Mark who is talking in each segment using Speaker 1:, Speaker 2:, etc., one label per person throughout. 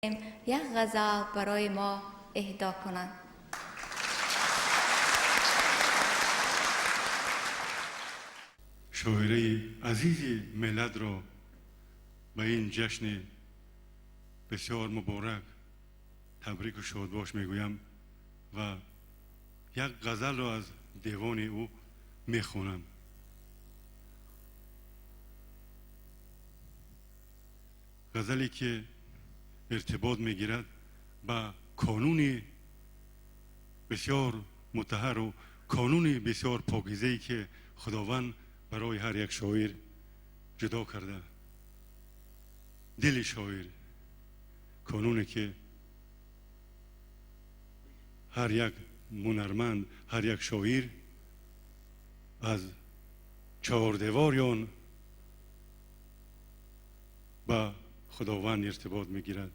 Speaker 1: Як ғазал барои мо иҳдо кунанд.
Speaker 2: Шоираи азизи миллатро ба ин ҷашни бисёр муборак табрику шодбош мегӯям ва як ғазалро аз девони ӯ мехонам. Ғазале ки иртибот мегирад ба қонуни бисёр мутаҳарру қонуни бисёр покизае ки Худованд барои ҳар як шоир ҷудо карда. Дили шоир қонуне ки ҳар як ҳунарманд, ҳар як шоир аз чордевори он ба Худованд иртибот мегирад,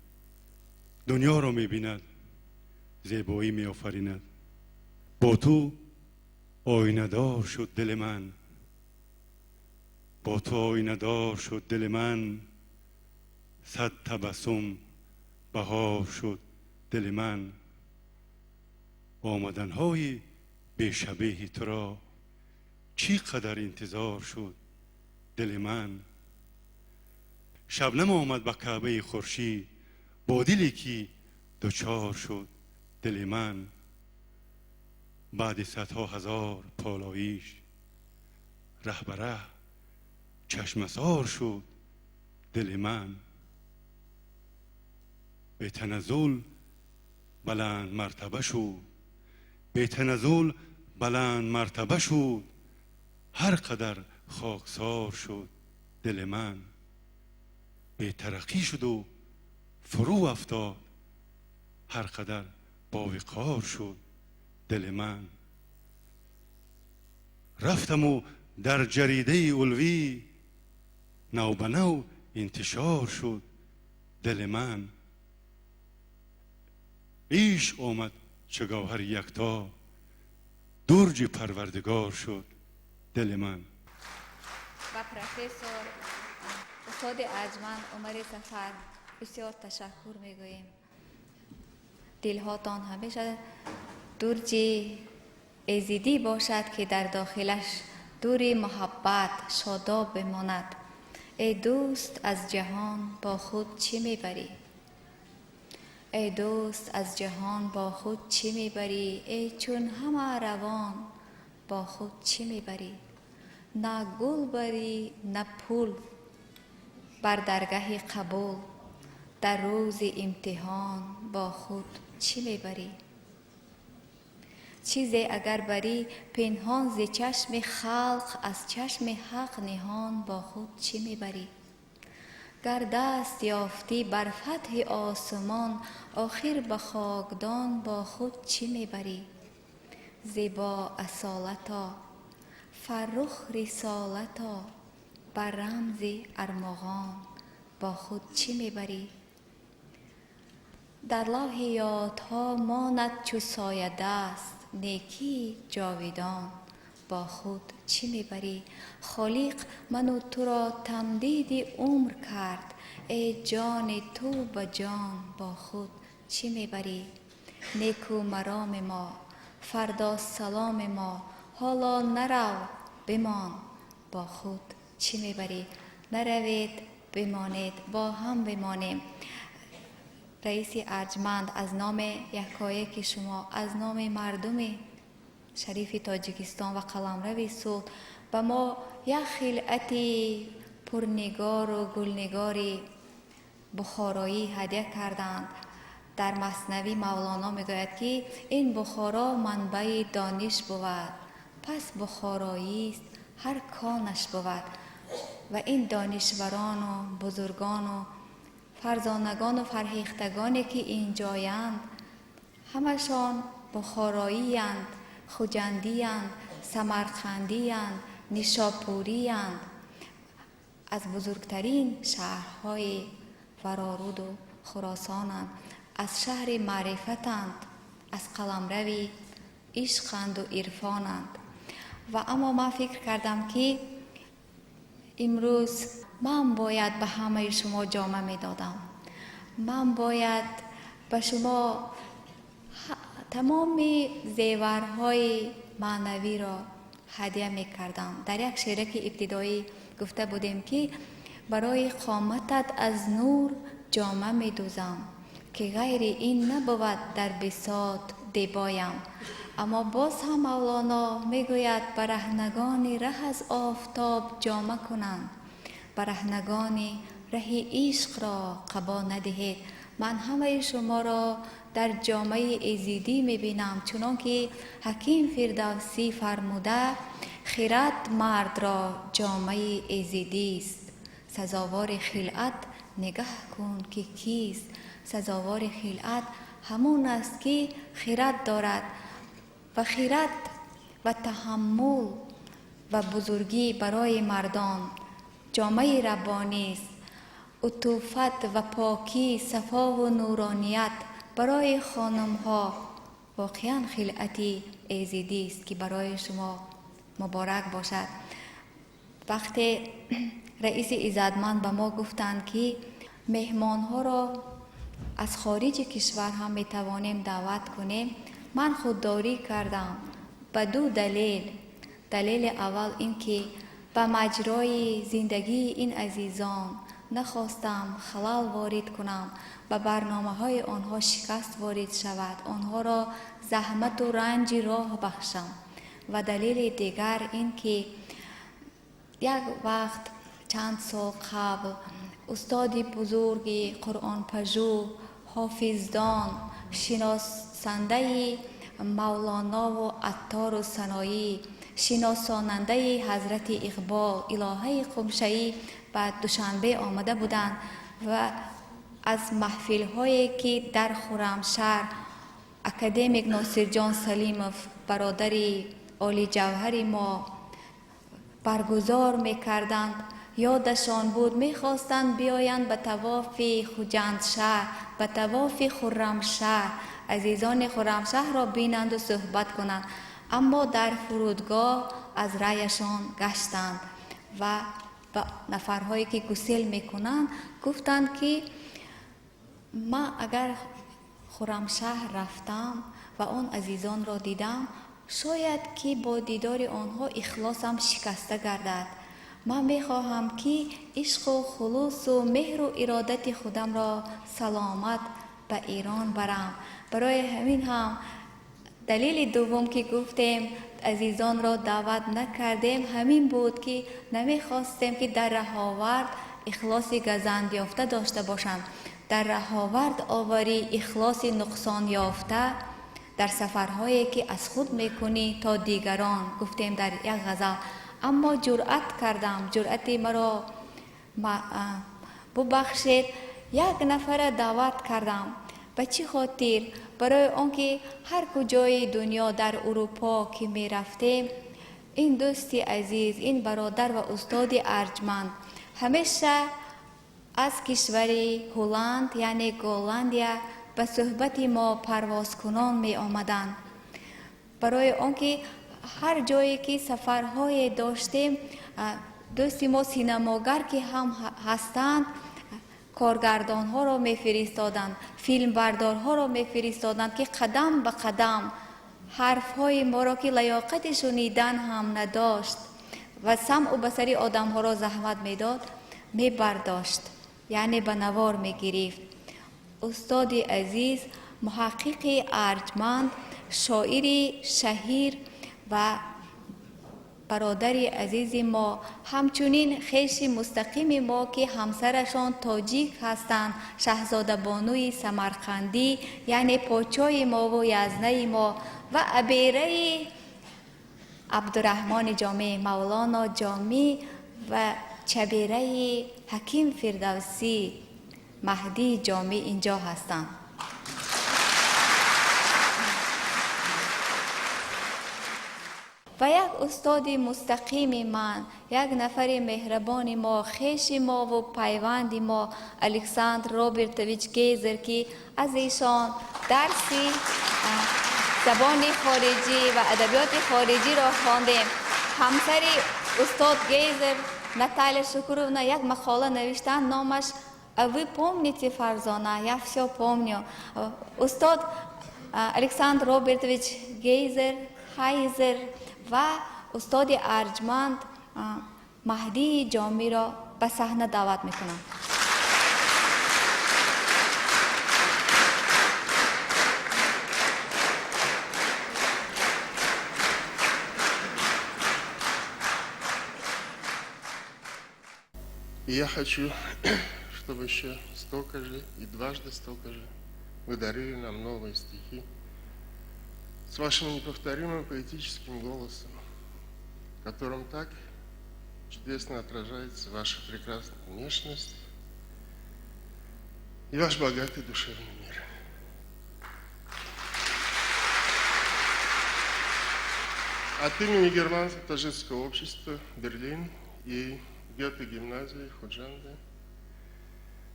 Speaker 2: дунёро мебинад, зебоӣ меофаринад. Бо ту оинадор шуд дили ман, бо ту оинадор шуд дили ман, сад табассум баҳор шуд дили ман. Омаданҳои бешабеҳи туро чӣ қадар интизор шуд дили ман. Шабнам омад ба Каъбаи хуршид, бо диле ки дучор шуд дили ман. Баъди садҳо ҳазор полоиш раҳ ба раҳ чашмасор шуд дили ман. Бетаназзул баланд мартаба шуд, бетаназзул баланд мартаба шуд, ҳар қадар хоксор шуд дили ман. Бетараққӣ шуду фурӯ афтод, ҳар қадар бовиқор шуд дили ман. Рафтаму дар ҷаридаи улвӣ навбанав интишор шуд дили ман. Ишқ омад чу гавҳари якто, дурҷи парвардигор шуд дили ман.
Speaker 1: Ба профессор устоди арҷманд Умари Сафар бисёр ташаккур мегӯем. Дилҳотон ҳамеша дурҷи эзидӣ бошад, ки дар дохилаш дури муҳаббат шодоб бимонад. Эй дӯст, аз ҷаҳон бо худ чӣ мебарӣ? Эй дӯст, аз ҷаҳон бо худ чӣ мебарӣ? Эй чун ҳама равон бо худ чӣ мебарӣ? На гул барӣ, на пул, бар даргаҳи қабул, дар рӯзи имтиҳон бо худ чӣ мебарӣ? Чизе агар барӣ пинҳон зи чашми халқ, аз чашми ҳақ ниҳон бо худ чӣ мебарӣ? Гар даст ёфтӣ бар фатҳи осмон, охир ба хокдон бо худ чӣ мебарӣ? Зебо асолато, фаррух рисолато, бар рамзи армуғон бо худ чӣ мебарӣ? Дар лавҳи ёдҳо монад чу соядаст, некии ҷовидон бо худ чӣ мебарӣ? Холиқ ману туро тамдиди умр кард, эй ҷони ту ба ҷон бо худ чӣ мебарӣ? Неку мароми мо, фардо саломи мо, ҳоло нарав, бимон, бо худ чӣ мебарӣ? Наравед, бимонед, бо ҳам бимонем. Раиси арҷманд, аз номи якояки шумо, аз номи мардуми шарифи Тоҷикистон ва қаламрави Суғд ба мо як хилъати пурнигору гулнигори бухороӣ ҳадя карданд. Дар Маснавӣ Мавлоно мегӯяд, ки ин Бухоро манбаи дониш бувад, пас бухороист ҳар конаш бувад. Ва ин донишварону бузургону фарзонагону фарҳехтагоне ки инҷоянд, ҳамашон бухороиянд, хуҷандиянд, самарқандиянд, нишопуриянд, аз бузургтарин шаҳрҳои Вароруду Хуросонанд, аз шаҳри маърифатанд, аз қаламрави ишқанду ирфонанд. Ва аммо ман фикр кардам, ки имрӯз ман бояд ба ҳамаи шумо ҷома медодам. Ман бояд ба шумо тамоми зеварҳои маънавиро ҳадя мекардам. Дар як шераки ибтидоӣ гуфта будем, ки барои қоматат аз нур ҷома медӯзам, ки ғайри ин набувад дар бисот дебоям. Аммо боз ҳам Мавлоно мегӯяд: бараҳнагони раҳ аз офтоб ҷома кунанд, бараҳнагони раҳи ишқро қабо надиҳед. Ман ҳамаи шуморо дар ҷомаи эзидӣ мебинам, чунон ки Ҳаким Фирдавсӣ фармуда: хирад мардро ҷомаи эзидист, сазовори хилъат нигаҳ кун, ки кист. Сазовори хилъат ҳамон аст, ки хирад дорад, ва хирад ва таҳаммул ва бузургӣ барои мардон ҷомаи раббонист. Утуфат ва покӣ, сафову нуроният барои хонумҳо воқеан хилъати эзидист, ки барои шумо муборак бошад. Вақте раиси иззатманд ба мо гуфтанд, ки меҳмонҳоро аз хориҷи кишвар ҳам метавонем даъват кунем, ман худдорӣ кардам ба ду далел. Далели аввал ин ки ба маҷрои зиндагии ин азизон нахостам халал ворид кунам, ба барномаҳои онҳо шикаст ворид шавад, онҳоро заҳмату ранҷи роҳ бахшам. Ва далели дигар ин ки як вақт чанд сол қабл устоди бузурги қуръонпажӯҳ, ҳофиздон, шиносандаи Мавлонову Аттору Саноӣ, шиносонандаи ҳазрати Иқбол, Илоҳаи Қумшаӣ ба Душанбе омада буданд ва аз маҳфилҳое, ки дар Хуррамшаҳр академик Носирҷон Салимов, бародари олиҷавҳари мо, баргузор мекарданд, ёдашон буд, мехостанд биёянд ба тавофи Хуҷандшаҳр, ба тавофи Хуррамшаҳр, азизони Хуррамшаҳрро бинанду суҳбат кунанд, аммо дар фурудгоҳ аз раъяшон гаштанд ва ба нафарҳое, ки гусел мекунанд, гуфтанд, ки ман агар Хуррамшаҳр рафтам ва он азизонро дидам, шояд ки бо дидори онҳо ихлосам шикаста гардад. Ман мехоҳам, ки ишқу хулусу меҳру иродати худамро саломат ба Эрон барам. Барои ҳамин ҳам далели дуввум, ки гуфтем азизонро даъват накардем, ҳамин буд, ки намехостем, ки дар раҳовард ихлоси газандёфта дошта бошанд. Дар раҳовард оварӣ ихлоси нуқсонёфта дар сафарҳое, ки аз худ мекунӣ то дигарон, гуфтем дар як ғазал. Аммо ҷуръат кардам, ҷуръати маро бубахшед, як нафара даъват кардам. Ба чӣ хотир? Барои он ки ҳар куҷои дунё, дар Урупо ки мерафтем, ин дӯсти азиз, ин бародар ва устоди арҷманд ҳамеша аз кишвари Ҳолланд, яъне Голландия, ба суҳбати мо парвозкунон меомаданд. Барои он ки ҳар ҷое ки сафарҳое доштем, дӯсти мо синамогар ки ҳам ҳастанд, коргардонҳоро мефиристоданд, филмбардорҳоро мефиристоданд, ки қадам ба қадам ҳарфҳои моро, ки лаёқати шунидан ҳам надошт ва самъу басари одамҳоро заҳмат медод, мебардошт, яъне ба навор мегирифт. Устоди азиз, муҳаққиқи арҷманд, шоири шаҳир ва бародари азизи мо, ҳамчунин хеши мустақими мо, ки ҳамсарашон тоҷик ҳастанд, шаҳзодабонуи самарқандӣ, яъне подшоҳи мову язнаи мо, ва абераи Абдураҳмони Ҷомӣ, Мавлоно Ҷомӣ, ва чабераи Ҳаким Фирдавсӣ, Маҳдии Ҷомӣ инҷо ҳастанд. Ва як устоди мустақими ман, як нафари меҳрабони мо, хеши мову пайванди мо, Александр Робертович Гейзер, ки аз эшон дарси забони хориҷӣ ва адабиёти хориҷиро хондем. Ҳамсари устод Гейзер, Наталья Шукуровна, як мақола навиштанд, номаш А вы помните Фарзона? Я все помню. Устод Александр Робертович Гейзер, Хайзер ва устоди арҷманд Маҳдии Ҷомиро ба саҳна даъват мекунам.
Speaker 3: И я хочу, чтобы еще столько же и дважды столько же вы дарили нам новые стихи с вашим неповторимым поэтическим голосом, в котором так чудесно отражается ваша прекрасная внешность и ваш богатый душевный мир. От имени Германско-таджикского общества Берлин и Гёте-гимназии Худжанды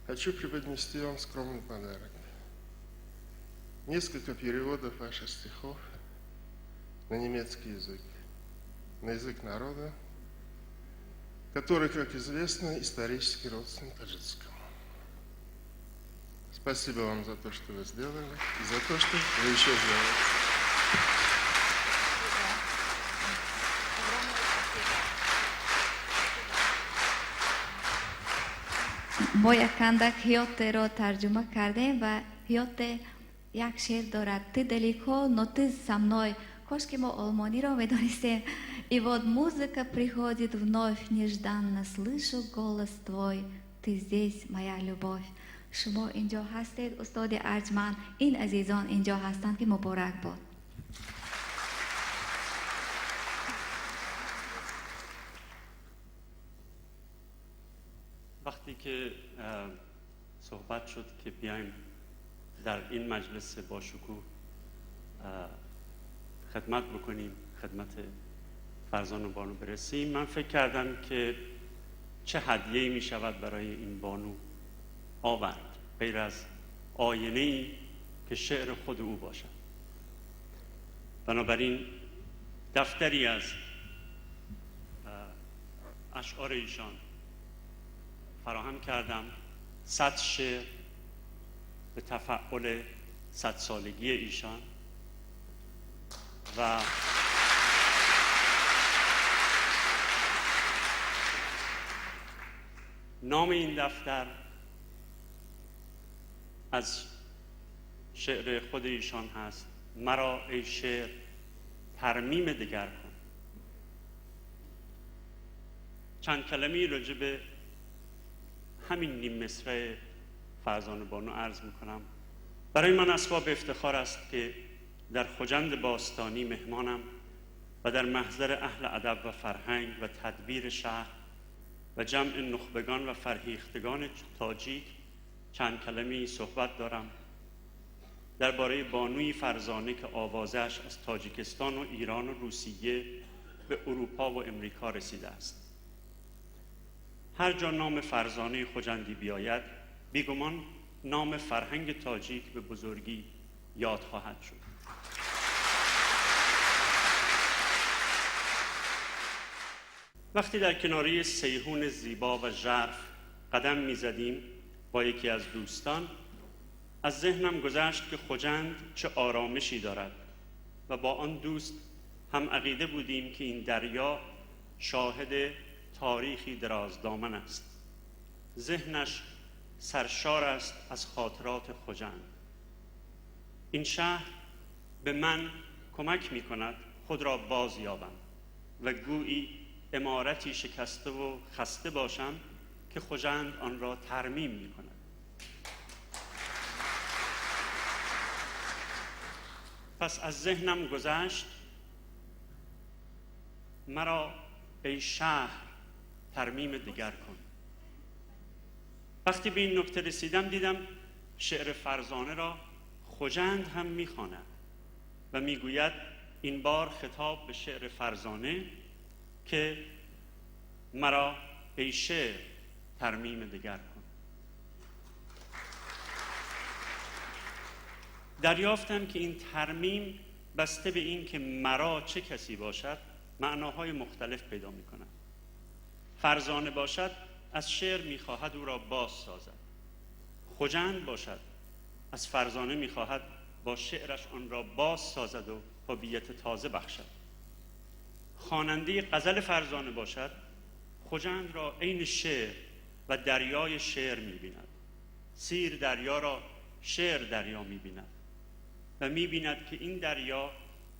Speaker 3: хочу преподнести вам скромный подарок. Несколько переводов ваших стихов на немецкий язык, на язык народа, который, как известно, исторически родственен таджикскому. Спасибо вам за то, что вы сделали, и за то, что вы еще сделаете.
Speaker 1: Мо якандак Гётеро тарҷума кардем ва Гёте як шеър дорад: «Ты далеко, но ты со мной». Кош ки мо олмониро медонистем. И вот музыка приходит вновь, нежданно слышу голос твой, ты здесь, моя любовь. Шумо инҷо ҳастед, устоди арҷманд, ин азизон инҷо ҳастанд, ки муборак бод.
Speaker 4: وقتی که صحبت شد که بیایم در این مجلس با شکوه خدمت بکنیم، خدمت فرزانه بانو برسیم، من فکر کردم که چه هدیه‌ای می شود برای این بانو آورد غیر از آینه‌ای که شعر خود او باشد. بنابراین دفتری از اشعار ایشان فراهم کردم، 100 شعر به تفعل 100 سالگی ایشان و نام این دفتر از شعر خود ایشان هست: مرا ای شعر ترمیم دگر کن. چند کلمه‌ای راجع به همین نیم مصرع فرزانه بانو عرض میکنم. برای من اسباب افتخار است که در خجند باستانی مهمانم و در محضر اهل ادب و فرهنگ و تدبیر شهر و جمع نخبگان و فرهیختگان تاجیک چند کلمه‌ای صحبت دارم درباره بانوی فرزانه که آوازش از تاجیکستان و ایران و روسیه به اروپا و امریکا رسیده است. هر جا نام فرزانه خجندی بیاید، بیگمان نام فرهنگ تاجیک به بزرگی یاد خواهد شد. وقتی در کناره سیحون زیبا و ژرف قدم می‌زدیم با یکی از دوستان، از ذهنم گذشت که خجند چه آرامشی دارد و با آن دوست هم عقیده بودیم که این دریا شاهد تاریخی دراز دامن است. ذهنش سرشار است از خاطرات خجند. این شهر به من کمک می کند خود را باز یابم و گویی عمارتی شکسته و خسته باشم که خجند آن را ترمیم می کند. پس از ذهنم گذشت مرا ای شهر ترمیم دگر کن. وقتی به این نکته رسیدم دیدم شعر فرزانه را خجند هم میخواند و میگوید این بار خطاب به شعر فرزانه که مرا ای شعر ترمیم دگر کن. دریافتم که این ترمیم بسته به این که مرا چه کسی باشد معناهای مختلف پیدا میکند. فرزانه باشد از شعر میخواهد او را باز سازد. خجند باشد، از فرزانه میخواهد با شعرش آن را باز سازد و هویت تازه بخشد. خواننده غزل فرزانه باشد، خجند را عین شعر و دریای شعر می‌بیند. سیر دریا را شعر دریا می‌بیند و می‌بیند که این دریا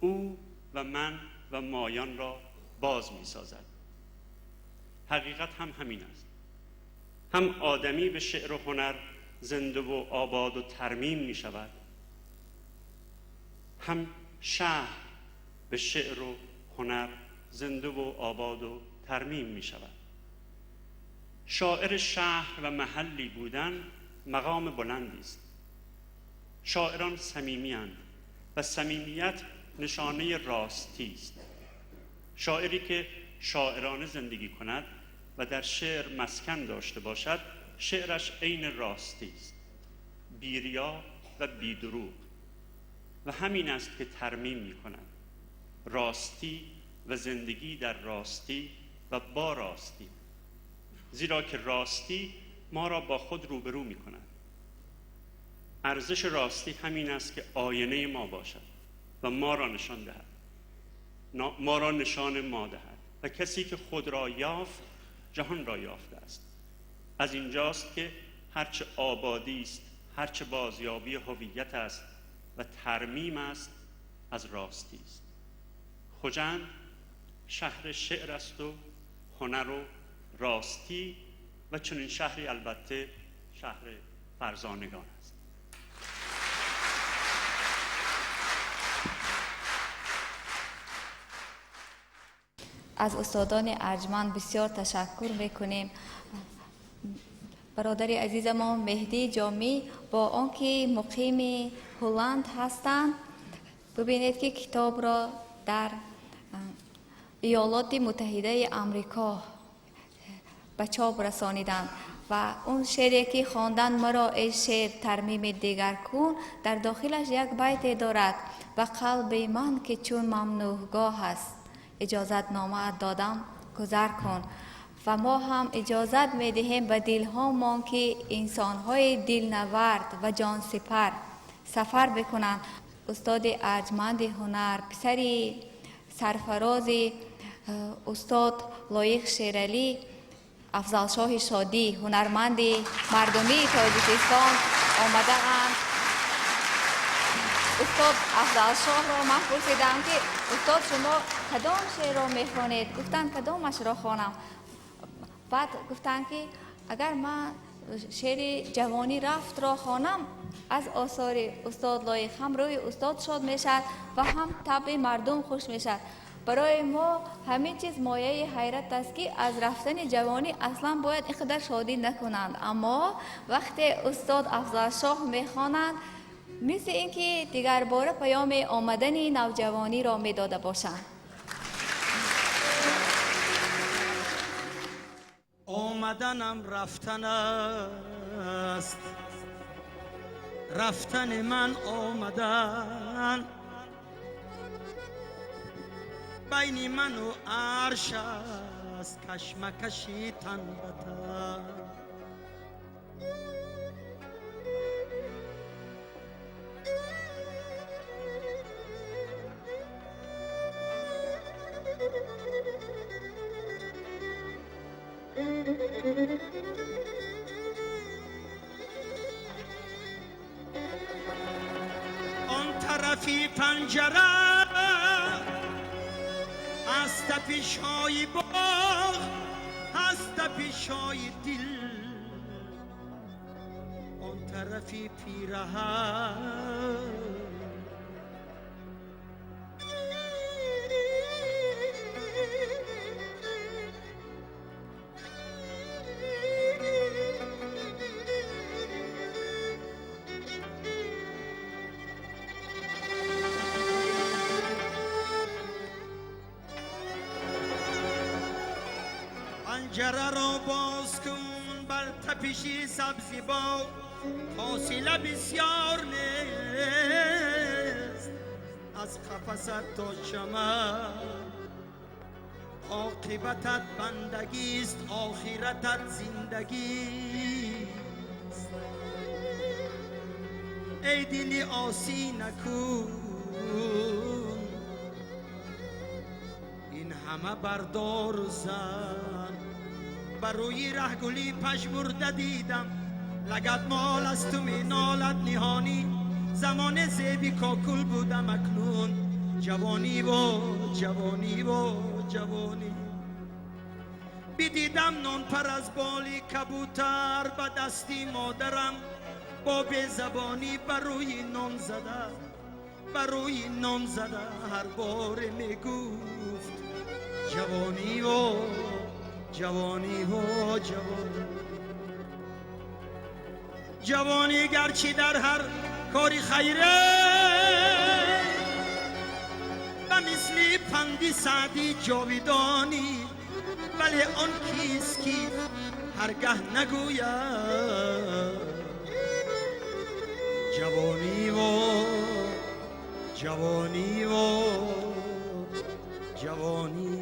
Speaker 4: او و من و مایان را باز می‌سازد. حقیقت هم همین است. هم آدمی به شعر و هنر زنده و آباد و ترمیم می‌شود، هم شهر به شعر و هنر زنده و آباد و ترمیم می‌شود. شاعر شهر و محلی بودن مقام بلندی است. شاعران صمیمی‌اند و صمیمیت نشانه راستی است. شاعری که شاعرانه زندگی کند و در شعر مسکن داشته باشد، شعرش عین راستی است، بی‌ریا و بی‌دروغ، و همین است که ترمیم می‌کند. راستی و زندگی در راستی و با راستی، زیرا که راستی ما را با خود روبرو می‌کند. ارزش راستی همین است که آینه ما باشد و ما را نشان دهد، ما را نشان ما دهد، و کسی که خود را یافت جهان را یافته است. از اینجاست که هرچه آبادی است، هرچه بازیابی هویت است و ترمیم است، از راستی است. خجند شهر شعر است و هنر و راستی، و چنین شهری البته شهر فرزانگان است.
Speaker 1: از استادان ارجمند بسیار تشکر میکنیم. برادر عزیز ما مهدی جامی با آنکه مقیم هلند هستند، ببینید که کتاب را در ایالات متحده آمریکا به چاپ رسانیدند و اون شعری که خواندن مرا ای شعر ترمیم دیگر کن، در داخلش یک بیت دارد: به قلب من که چون ممنوعگاه است اجازت نامه دادم گذر کن. و ما هم اجازت می دهیم به دلهامان که انسانهای دلنورد و جان سپر سفر بکنند. استاد ارجمند هنر، پسر سرفراز استاد لایق شیرعلی، افضلشاه شادی، هنرمند مردمی تاجیکستان آمده اند. استاد افضلشاه را من پرسیدم که استاد شما کدام شعر را میخوانید؟ گفتند کدامش را خوانم؟ بعد گفتند که اگر من شعر جوانی رفت را خوانم، از آثار استاد لایق هم روی استاد شاد میشد و هم طبع مردم خوش میشد. برای ما همین چیز مایه حیرت است که از رفتن جوانی اصلا باید اینقدر شادی نکنند، اما وقتی استاد افضلشاه میخوانند مثل اینکه دیگر باره پیام آمدن نوجوانی را میداده باشند.
Speaker 5: آمدنم رفتن است، رفتن من آمدن، بین من و عرش است کشمکشی تن به تن. آن طرفی پنجره از تپش‌های باغ، از تپش‌های دل، آن طرفی پیرهن پنجره را باز کن بر تپشی سبزی باغ، فاصله بسیار نیست از قفست تا چمن. عاقبتت بندگیست، آخرتت زندگیست. ای دلی آسی نکن این همه بردار زن بر روی رهگلی پژمرده دیدم لگد مال از تو می نالد نهانی زمان زیبی کاکل بودم اکنون جوانی و جوانی و جوانی بدیدم نان پر از بالی کبوتر به دستی مادرم با بی‌زبانی بر روی نان زده بر روی نان زده هر بار میگفت جوانی و جوانی و جوانی جوانی گرچه در هر کاری خیره به مثل پندی سعدی جاویدانی ولی آن کیست که هرگه نگوید جوانی و جوانی و جوانی.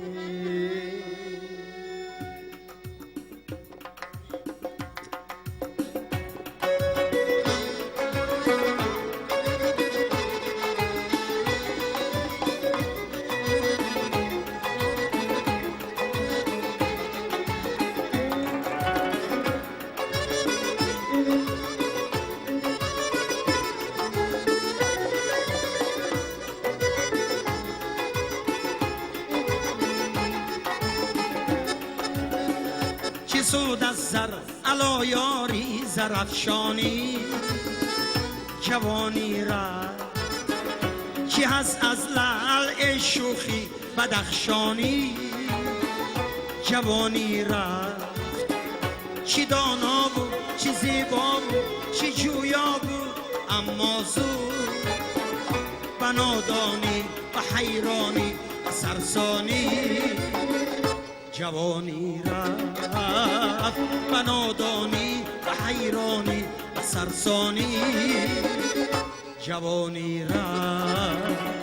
Speaker 5: سود از زر علا یاری زرافشانی جوانی را چی هست از لعل شوخی بدخشانی جوانی رفت چی دانا بود چی زیبا بود چی جویا بود اما زود بنادانی و حیرانی و سرسانی جوانی رفت بنادانی و حیرانی و سرسانی جوانی رفت.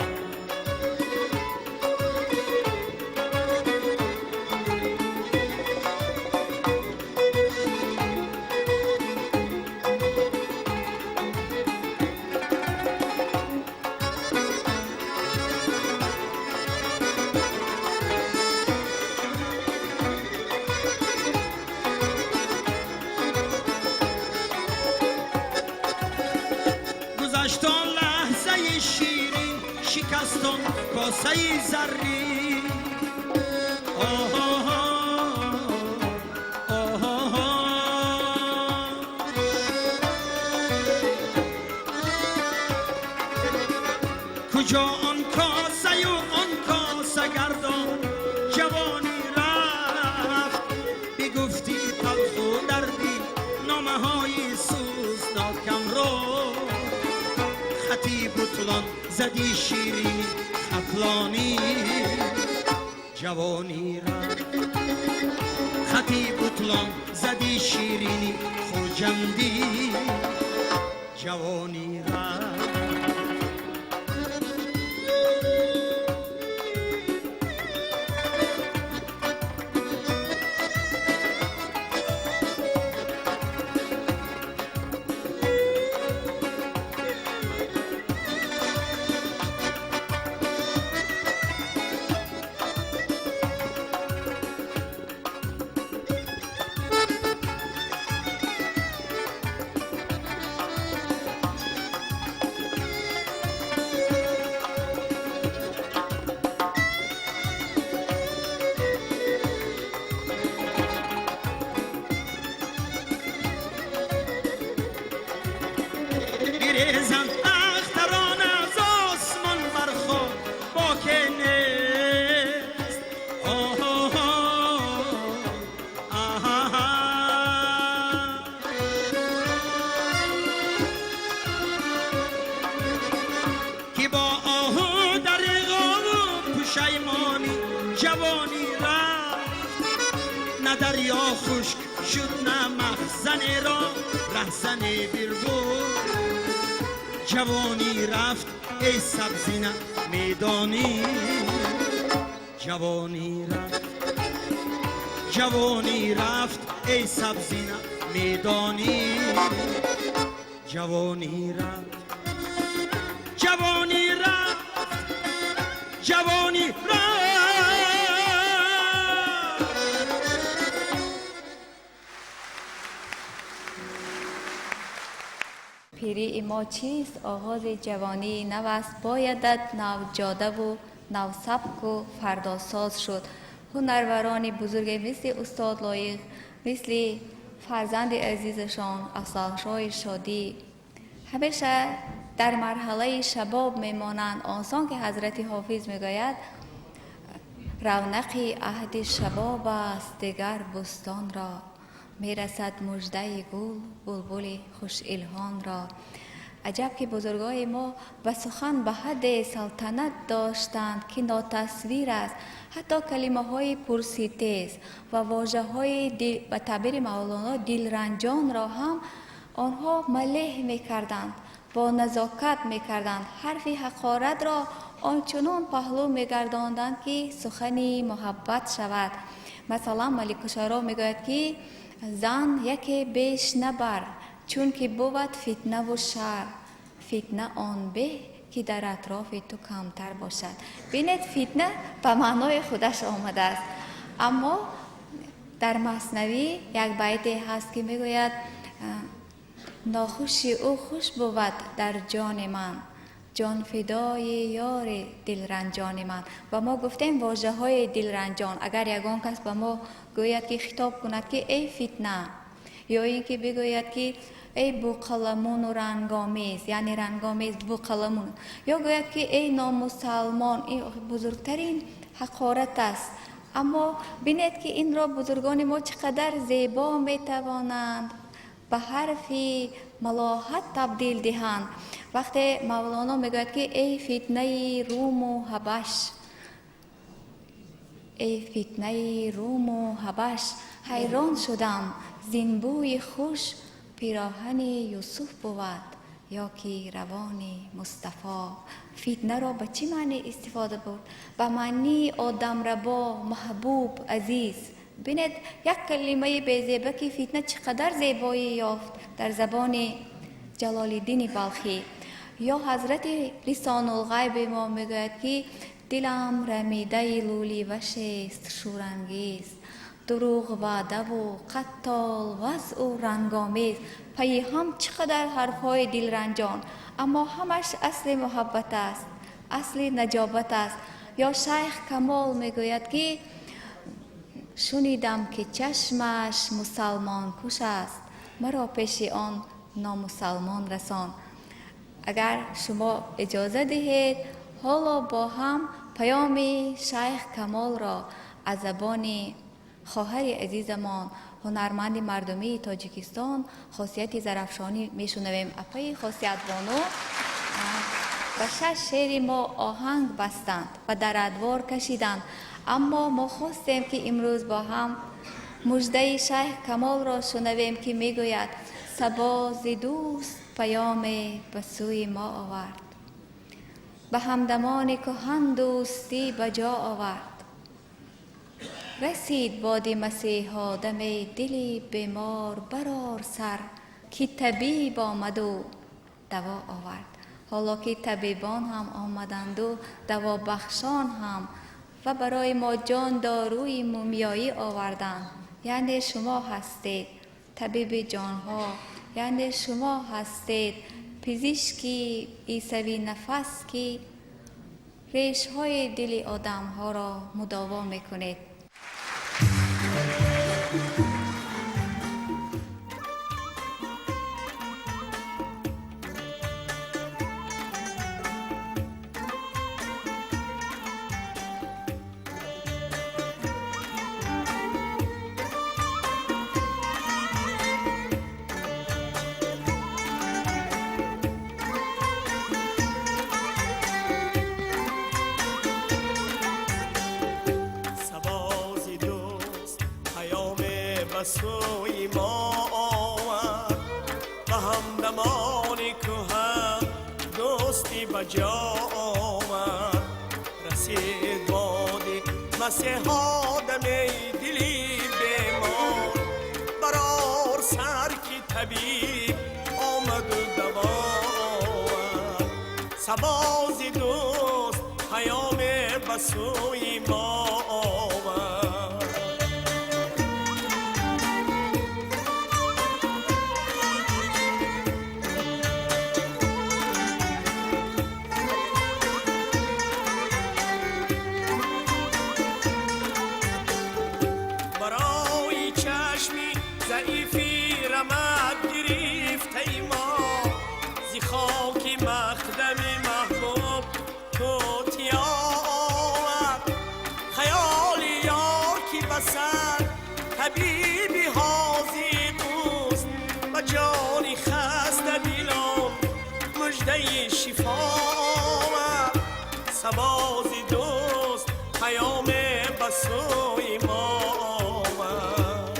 Speaker 5: گذشتان لحظه شیرین شکستان کاسه زرین آه آه آه آه. کجا آن کاسه و آن کاسه گردان جوانی رفت بگفتی تلخ و دردی نامه های سوزناکم را خطی بطلان زدی شیرینی خطلانی جوانی رفت خطی بطلان زدی شیرینی خوجندی جوانی رفت. ریزند اختران از آسمان بر خاک باک نیست آه آه آه آه. که با آهو در غار و پشیمانی جوانی رفت نه دریا خشک شد نه مخزن را رهزن بربود جوانی رفت ای سبزینه میدانی جوانی رفت جوانی رفت ای سبزینه میدانی جوانی رفت.
Speaker 1: Пирии мо чист? Оғози ҷавонии нав аст. Боядат навҷодаву навсабку фардосоз шуд. Ҳунарварони бузурге мисли устод Лоиқ, мисли фарзанди азизашон Афзалшоҳи Шодӣ ҳамеша дар марҳалаи шабоб мемонанд. Онсон ки ҳазрати Ҳофиз мегӯяд: равнақи аҳди шабоб аст, дигар бӯстонро мерасад муждаи гул булбули хушилҳонро. Аҷаб ки бузургои мо ба сухан ба ҳадде салтанат доштанд, ки нотасвир аст. Ҳатто калимаҳои пурситез ва вожаҳои ба таъбири Мавлоно дилранҷонро ҳам онҳо малеҳ мекарданд, бо назокат мекарданд. Ҳарфи ҳақоратро ончунон паҳлӯ мегардонданд, ки сухани муҳаббат шавад. Масалан, Маликушаро мегӯяд, ки зан яке беш набар, чунки бувад фитнаву шар. Фитна он беҳ, ки дар атрофи ту камтар бошад. Бинед, фитна ба маънои худаш омадааст. Аммо дар Маснавӣ як байте ҳаст, ки мегӯяд: нохуши ӯ хуш бувад дар ҷони ман, ҷонфидои ёри дилранҷони ман. Ва мо гуфтем вожаҳои дилранҷон. Агар ягон кас ба мо гӯяд, ки хитоб кунад, ки эй фитна, ё ин ки бигӯяд, ки эй бӯқаламуну рангомез, яъне рангомез бӯқаламун, ё гӯяд, ки эй номусалмон, ин бузургтарин ҳақорат аст. Аммо бинед, ки инро бузургони мо чӣ қадар зебо метавонанд ба ҳарфи малоҳат табдил диҳанд. Вақте Мавлоно мегӯяд, ки эй фитнаи руму ҳабаш, эй фитнаи руму ҳабаш, ҳайрон шудам зин бӯи хуш, пироҳани Юсуф бувад ё ки равони Мустафо. Фитнаро ба чӣ маъне истифода бурд? Ба маънии одамрабо, маҳбуб, азиз. Бинед, як калимаи безеба, ки фитна, чӣ қадар зебоӣ ёфт дар забони Ҷалолиддини Балхӣ. Ё ҳазрати Лисонулғайби мо мегӯяд, ки дилам рамидаи лӯливашест шӯрангез, дурӯғ ваъдаву қаттол вазъу рангомез. Пайи ҳам чӣ қадар ҳарфҳои дилранҷон, аммо ҳамаш асли муҳаббат аст, асли наҷобат аст. Ё Шайх Камол мегӯяд, ки шунидам, ки чашмаш мусалмонкуш аст, маро пеши он номусалмон расон. Агар шумо иҷоза диҳед, ҳоло бо ҳам паёми Шайх Камолро аз забони хоҳари азизамон, ҳунарманди мардумии Тоҷикистон Хосияти Зарафшонӣ мешунавем. Апаи Хосиятбону ба шаш шеъри мо оҳанг бастанд ва дар адвор кашиданд. Аммо мо хостем, ки имрӯз бо ҳам муждаи Шайх Камолро шунавем, ки мегӯяд: сабо зи дӯст паёме ба сӯи мо овард, ба ҳамдамони кӯҳан дӯстӣ ба ҷо овард. Расид боди масеҳо даме, дили бемор барор сар, ки табиб омаду даво овард. Ҳоло ки табибон ҳам омаданду давобахшон ҳам ва барои мо ҷон доруи мумиёӣ оварданд, яъне шумо ҳастед табиби ҷонҳо, яъне шумо ҳастед пизишки исавӣ нафас, ки решҳои дили одамҳоро мудово мекунед.
Speaker 6: سوی ما آورد، به همدمان کهن دوستی به جا آورد. رسید بادی مسیحا دم دلی بیمار، برار سر که طبیب آمد و دوا آورد. صبا ز دوست پیام به سوی ما آورد. شفا آورد صبا ز دوست پیام به سوی ما آورد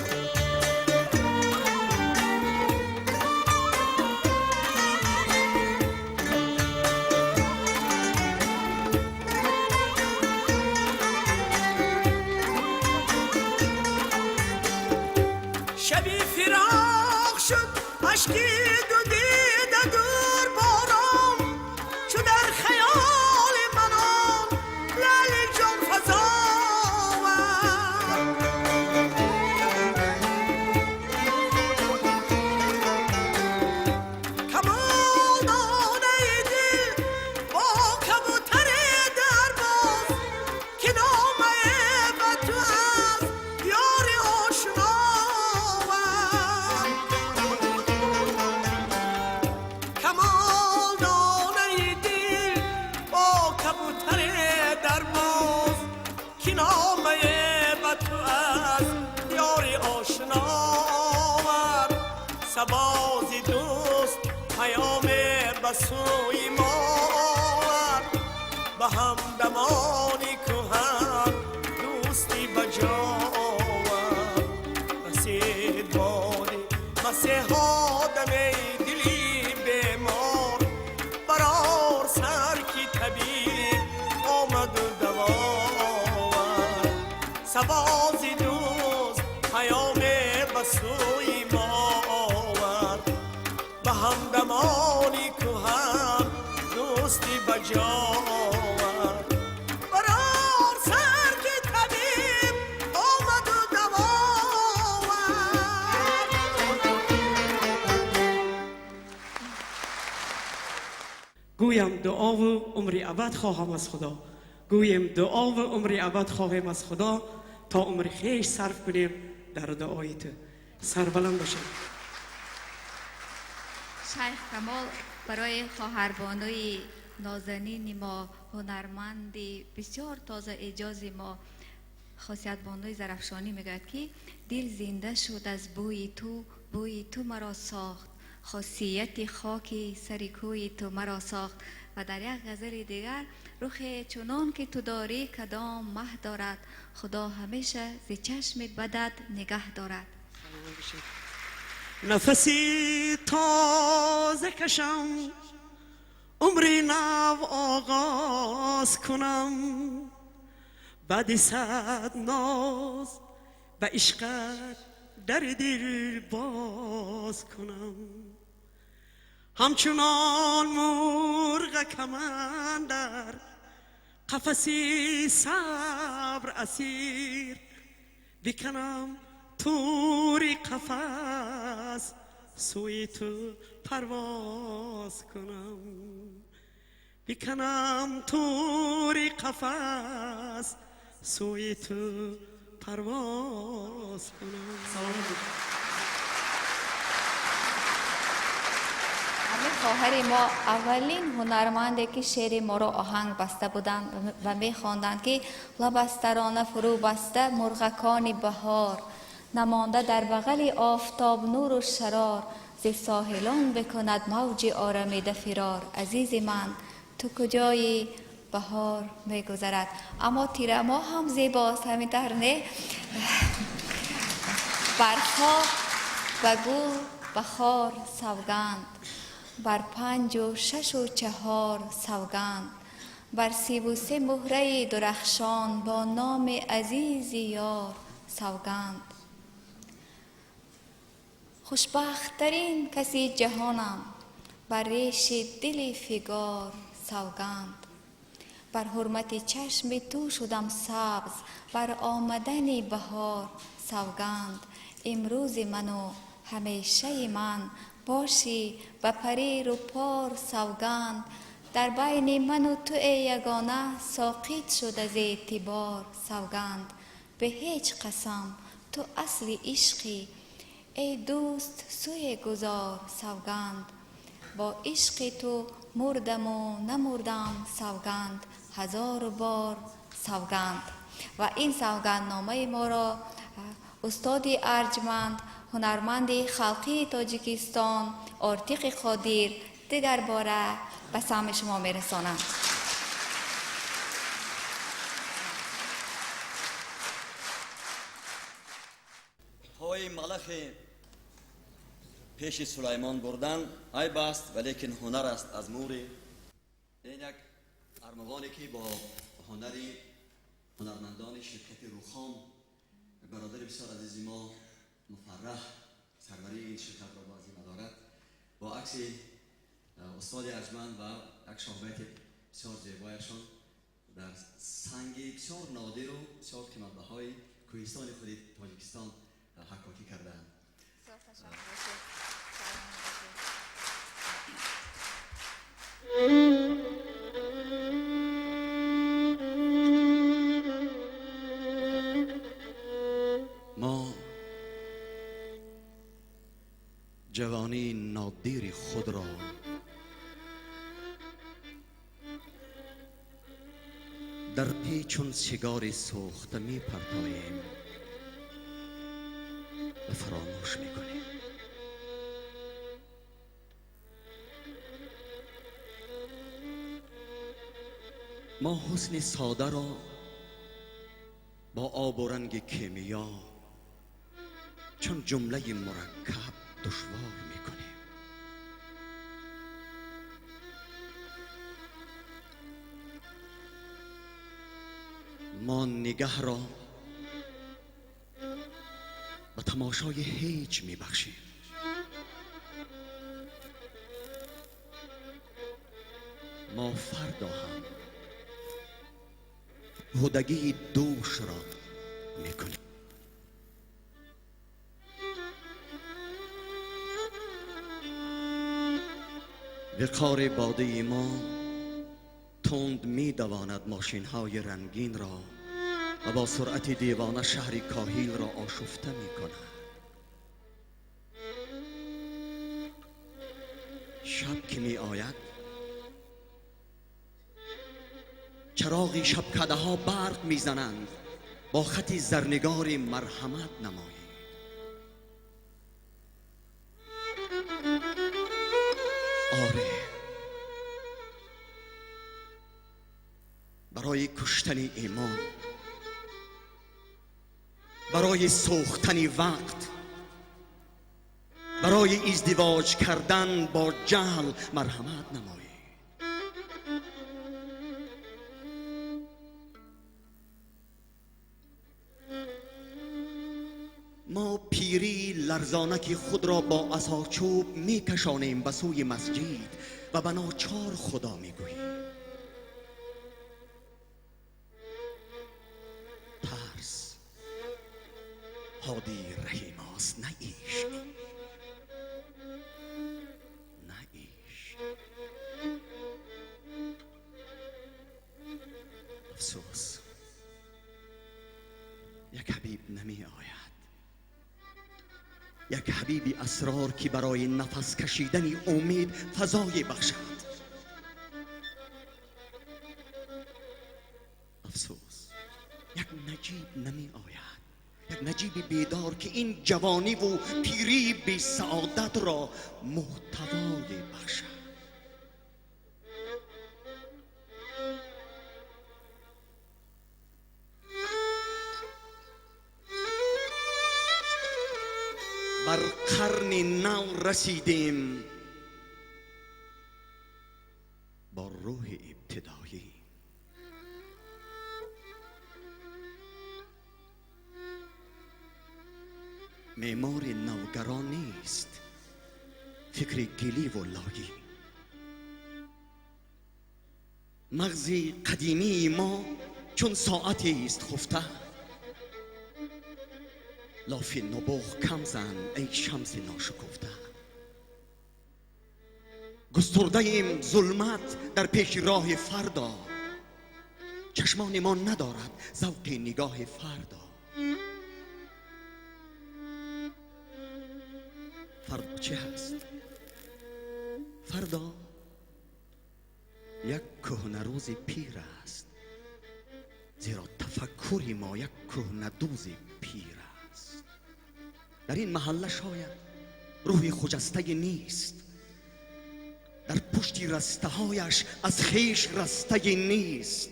Speaker 6: شبی فراق شد اشکی دو دیده دور باران چو در خیال من آن لعل جان فزا آورد کمال دانه دل با کبوتر در باز که نامه به تو از یار آشنا آورد کمال دانه دل با کبوتر در باز که نامه به تو از یار آشنا آورد صبا ز دوست پیام به سوی ما آورد به همدمان کهن دوستی به جا آورد رسید باد مسیحا دم دلی بیمار برآر سر که طبیب آمد و دوا آورد صبا ز دوست پیام به سوی ما آورد به همدمان کهن دوستی به جا آورد برآر سر که طبیب آمد و دوا آورد.
Speaker 7: گویم دعا و عمری ابد خواهم از خدا گویم دعا و عمری ابد خواهیم از خدا تا عمر خویش صرف کنیم در دعای تو. سربلند باشید.
Speaker 1: شیخ کمال برای خواهربانوی نازنین ما، هنرمندی بسیار تازه ایجاز ما، خاصیت بانوی زرافشانی میگوید که دل زنده شد از بوی تو، بوی تو مرا ساخت، خاصیت خاکی سر کوی تو مرا ساخت. و در یک غزل دیگر رخ چنان که تو داری کدام مه دارد، خدا همیشه ز چشم بدت نگه دارد.
Speaker 7: نفسی تازه کشم عمری نو آغاز کنم بعد صد ناز به عشقت در دل باز کنم همچنان مرغ کمند در قفسی صبر اسیر بکنم توری قفس سوی تو پرواز کنم بکنم توری قفس سوی تو پرواز کنم.
Speaker 1: همه خواهر ما اولین هنرمنده که شعر ما را آهنگ بسته بودند و می‌خواندند که لب از ترانه فرو بسته مرغکان بهار، نمانده در بغل آفتاب نور و شرار، ز ساحلان بکند موج آرمیده فرار. عزیز من تو کجایی بهار می‌گذرد. اما تیره ماه هم زیباست، همینطور نه؟ بر خاک و گل و خار سوگند، بر 5 و 6 و 4 سوگند، بر 33 مهره درخشان با نام عزیز یار سوگند. خوشبخت‌ترین کسی جهانم، بر ریش دل فگار سوگند. بر حرمت چشم تو شدم سبز، بر آمدن بهار سوگند. امروز من و همیشه من باشی و پریر و پار سوگند. در بین من و تو ای یگانه ساقط شد از اعتبار سوگند. به هیچ قسم تو اصل عشقی ای دوست سوی گذار سوگند. با عشق تو مردم و نمردم سوگند، 1000 بار سوگند. و این سوگند نامه ما را استاد ارجمند، هنرمند خلقی تاجیکستان، آرتیق قادر دیگر باره به سهم شما میرسانم.
Speaker 8: پای ملخ پیش سلیمان بردن عیب است ولیکن هنر است از مور. این یک ارمغانی که با هنر هنرمندان شرکت روخام برادر بسیار عزیز ما مفرح سروری این شرکت را بازی ندارد با عکس استاد ارجمند و یک شاهبیت بسیار زیبایشان در سنگ بسیار نادر و بسیار قیمت‌بهای کوهستان خود تاجیکستان حکاکی کردند. ما جوانی نادر خود را در پیچون سیگار سوخته می پرتاییم و فراموش می کنیم. ما حسن ساده را با آب و رنگ کیمیا چون جمله مرکب دشوار میکنیم. ما نگه را به تماشای هیچ میبخشیم. ما فردا هم هدگی دوش را میکنیم. وقار باده ما تند میدواند ماشین‌های رنگین را و با سرعت دیوانه شهر کاهیل را آشفته میکند. شب که می آید چراغی شبکده ها برق میزنند با خط زرنگار مرحمت نمایید. آره، برای کشتن ایمان، برای سوختن وقت، برای ازدواج کردن با جهل مرحمت نمایید. ما پیری لرزانک خود را با عصا چوب میکشانیم به سوی مسجد و به ناچار خدا میگوییم. ترس هادی رحیم است، نه عشق، نه عشق. افسوس یک حبیب نمی آید، یک حبیبی اسرار که برای نفس کشیدن امید فضای بخشد. افسوس یک نجیب نمی آید، یک نجیب بیدار که این جوانی و پیری بی سعادت را محتوای بخشد. بر قرن نو رسیدیم با روح ابتدایی. معمار نوگرا نیست فکر گلی و لایی. مغز قدیمی ما چون ساعتی است خفته، لاف نبوغ کم زن ای شمس ناشکفته. گسترده ایم ظلمت در پیش راه فردا، چشمان ما ندارد ذوق نگاه فردا. فردا چه هست؟ فردا یک کهنه روز پیر است، زیرا تفکر ما یک کهنه دوز پیر است. در این محله شاید روح خجسته نیست، در
Speaker 5: پشتی رسته هایش از خیش رسته نیست.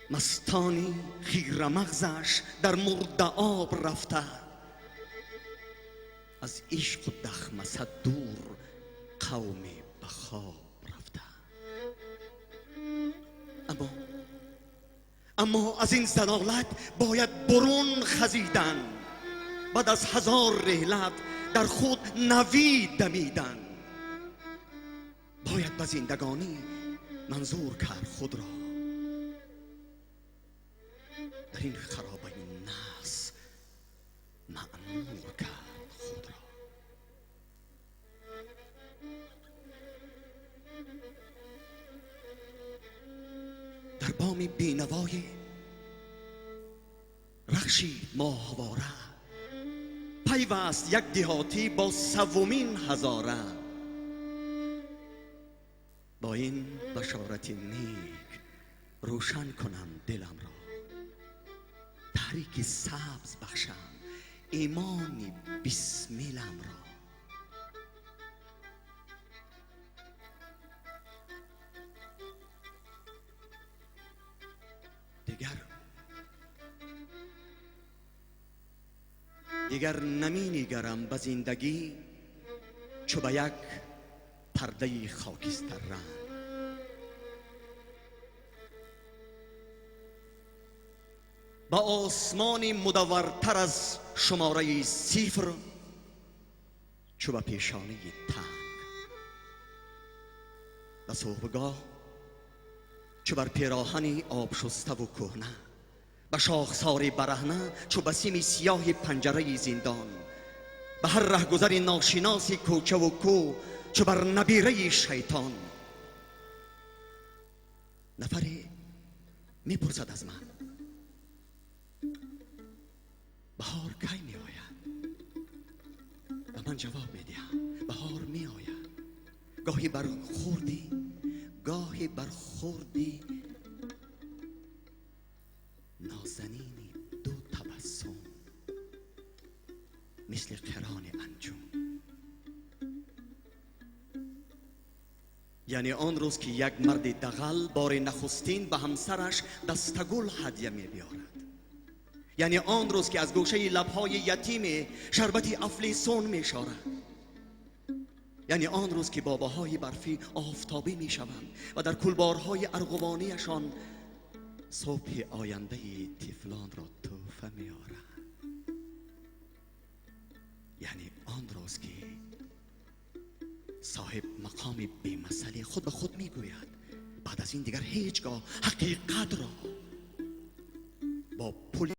Speaker 5: مستانی خیره مغزش در مرده آب رفته، از عشق و دخمسه دور قومی به خواب رفته. اما از این زلالت باید برون خزیدن، بعد از هزار رحلت در خود نوید دمیدن. باید به زندگانی منظور کرد خود را، در این خرابه ناس معمور کرد خود را. در بام بینوای رخشید ماهواره، پیوست یک دهاتی با سومین هزاره. با این بشارت نیک روشن کنم دلم را، تحریک سبز بخشم ایمان بسمیلم را. دیگر نمی نگرم به زندگی چو به یک پرده خاکستر رنگ. به آسمان مدورتر از شماره صفر چو به پیشانه تنگ. به صبحگاه چو بر پیراهن آب شسته و کهنه، به شاخسار برهنه چو به سیم سیاه پنجره زندان. به هر رهگذر ناشناس کوچه و کو چو بر نبیره شیطان. نفری میپرسد از من بهار کی می آید؟ و من جواب میدهم بهار می آید، گاهی بر خوردی، گاهی بر خوردی نازنینی دو تبسم مثل قران انجم. یعنی آن روز که یک مرد دغل بار نخستین به همسرش دستگل هدیه می بیارد، یعنی آن روز که از گوشه لبهای یتیم شربت افلیسون می شارد، یعنی آن روز که باباهای برفی آفتابی می شوند و در کلبارهای ارغوانیشان صبح آینده طفلان را تحفه می آرند، یعنی آن روز که صاحب مقام بی‌مثل خود به خود می گوید بعد از این دیگر هیچگاه حقیقت را با پول